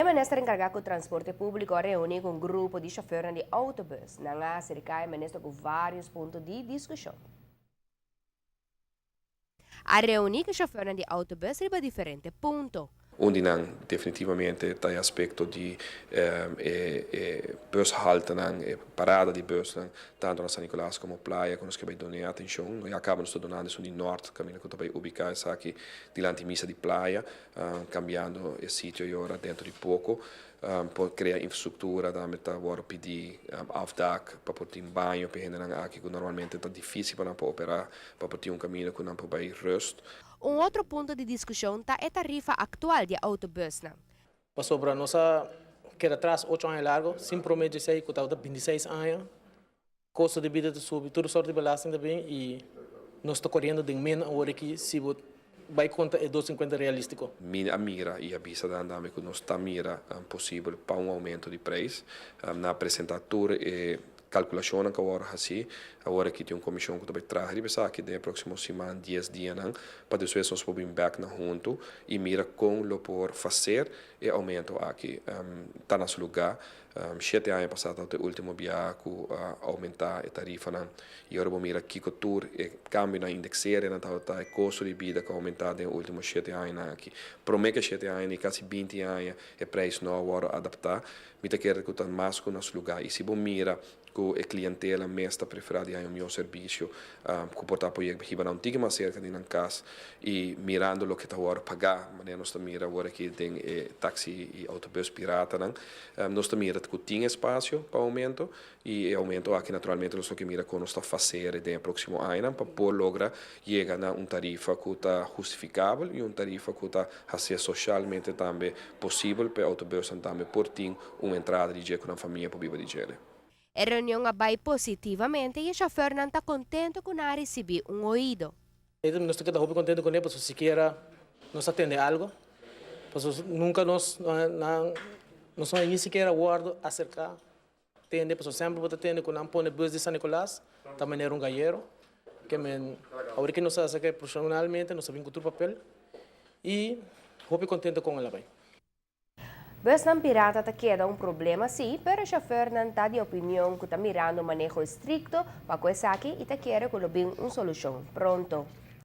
Minister encarga cu transporte publico a reuni cu un grupo di chofer di autobus. Nan a acerca e minister cu varios punto di discusion. A reuni cu chofer di autobus riba diferente punto. Un di nan definitivamente ta e aspecto di e bushaltenan, e parada di busnan, tanto na San Nicolas como Playa, cu nos kier bay duna atencion. Ya caba nos ta dunando esun di Noord, caminda cu ta bay ubica esaki dilanti misa di Playa, cambiando e sitio y ora dentro di poco. Por crea infrastructura, tambe ta wordo pidi afdak pa por tin baño pa hendenan aki cu normalmente ta dificil pa nan por opera, pa por tin un caminda cu nan por bay rust. Un otro punto di discusion ta e tarifa actual di autobusnan. Pasobra nos a keda atras 8 aña largo, sin promedio 6, cu tabata 26 aña. Costo di bida ta subi, tur sorto di belasting ta bin y nos ta coriendo den menos awor aki si bo bay conta e 250 realistico. Mi a mira y a bisa dan tambe cu nos ta mira posibel pa un aumento di prijs. Nan a presenta tur e calculacionnan cu awor haci. Awor aki tin un comision cu ta bay traha riba esaki den e proximo siman, 10 dianan, pa despues nos por bin bek na hunto y mira con lo por facer e aumento aki. Ta na su lugar. 7 aña pasa e ultimo biaha cu a aumenta e tarifanan y awor bo mira kico tur e cambionan indexeren ta, e costo di bida cu a aumenta den ultimo 7 aña aki. Prome cu 7 aña y casi 20 aña e prijs no a adapta. Mi ta kere cu ta mas cu na su lugar y si bo mira cu e clientela mes ta prefera di un miho servicio, cu por ta apoya hiba un tiki mas cerca di nan cas y mirando loke ta awor paga, manera nos ta mira awor aki den taxi y autobus piratanan, nos ta mira cu tin espacio pa aumento y e aumento aki naturalmente nos kier mira con nos ta haci den proximo aña pa por logra yega na un tarifa cu ta hustificabel y un tarifa cu ta socialmente tambe posibel pa autobus tambe por tin un entrada di dje cu e famia por biba di dje. E reunion a bay positivamente y e chofer ta contento cu a ricibi un oido. Nos ta keda contento cu ne, pasobra sikiera nos a tende algo. Pasobra nunca nos no nos no ni sikiera wordo acerca tende, pasobra semper bo ta tende cu nan pone bus di San Nicolas, ta manera un gayero. Kiermen, awor cu nos a haci profesionalmente, nos a bin cu tur papel y hopi contento cu el a bay. Busnan pirata ta keda un problema si, pero chofernan ta di opinion cu ta mirando maneho estricto pa cu esaki y ta kere cu lo bin un solucion pronto.